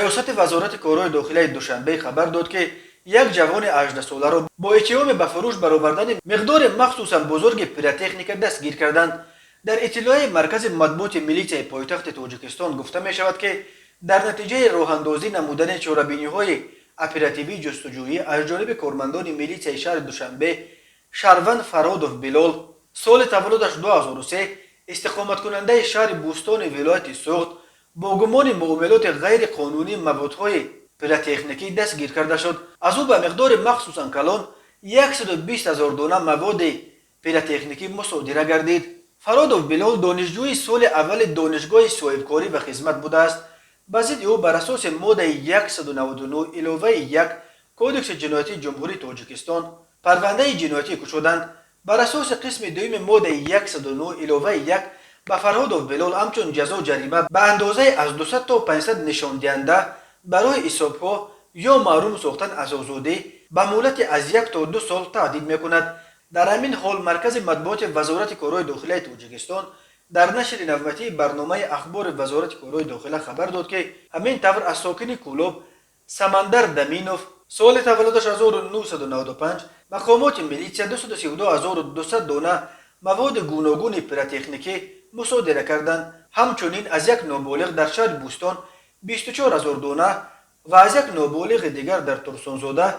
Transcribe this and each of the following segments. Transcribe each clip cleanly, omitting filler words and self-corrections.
Раёсати Вазорати корҳои дохилаи Душанбе хабар дод, ки як ҷавони 18-соларо бо иттиҳоми ба фурӯш баровардани миқдори махсусан бузурги пиротехника дастгир карданд. Дар иттилои маркази матбуоти милитсияи пойтахти Тоҷикистон гуфта мешавад, ки дар натиҷаи роҳандозӣ намудани чорабиниҳои оперативии ҷустуҷӯӣ аз ҷониби кормандони милитсияи шаҳри Душанбе шаҳрванд Фарҳодов Билол, соли таваллудаш 2003, истиқоматкунандаи шаҳри Бӯстони вилояти Суғд, бо гумони муомилоти ғайриқонунии маводҳои пиротехникӣ дастгир карда шуд. Аз ӯ ба миқдори махсусан калон 120 000 дона маводи пиротехникӣ мусодира гардид. Фарҳодов Билол донишҷӯи соли аввали Донишгоҳи соҳибкорӣ ва хизмат будааст. Ба зидди ӯ бар асоси моддаи 199 иловаи 1 Кодекси ҷиноятии Ҷумҳурии Тоҷикистон парвандаи ҷиноятӣ кушоданд. Бар асоси қисми дуюми моддаи 109 иловаи 1 ба Фарҳодов Билол ҳамчун ҷазо ҷарима ба андозаи аз 200 то 500 нишондиҳанда барои ҳисобҳо ё маҳрум сохтан аз озодӣ ба муҳлати аз 1 то 2 сол таҳдид мекунад. Дар ҳамин ҳол, маркази матбуоти Вазорати корҳои дохилаи Тоҷикистон дар нашри навбатии барномаи ахбори Вазорати корҳои дохила хабар дод, ки ҳамин тавр аз сокини Кӯлоб Самандар Даминов, соли таваллудаш 1995, мақомоти милитсия 232 200 дона маводи гуногуни пиротехникӣ мусодира карданд. Ҳамчунин аз як ноболиғ дар шаҳри Бӯстон 24 000 дона ва аз як ноболиғи дигар дар Турсунзода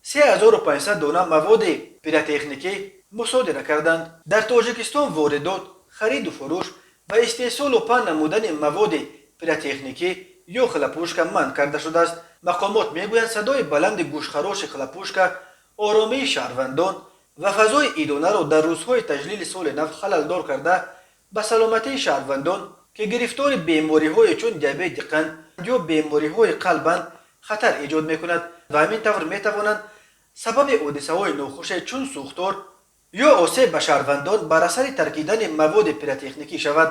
3500 дона маводи пиротехникӣ мусодира карданд. Дар Тоҷикистон воридот, хариду фурӯш ва истеҳсолу паҳн намудани маводи пиротехникӣ ё хлопушка манъ карда шудааст. Мақомот мегӯянд, садои баланди гӯшхароши хлопушка оромии шаҳрвандон ва фазои идонаро дар рӯзҳои таҷлили соли нав халалдор карда, ба саломатии шаҳрвандон, ки гирифтори бемориҳое чун диабети қанд ё бемориҳои қалбанд, хатар эҷод мекунад ва ҳамин тавр метавонанд сабаби ҳодисаҳои нохуше чун сӯхтор ё осеб ба шаҳрвандон бар асари таркидани маводи пиротехникӣ шавад.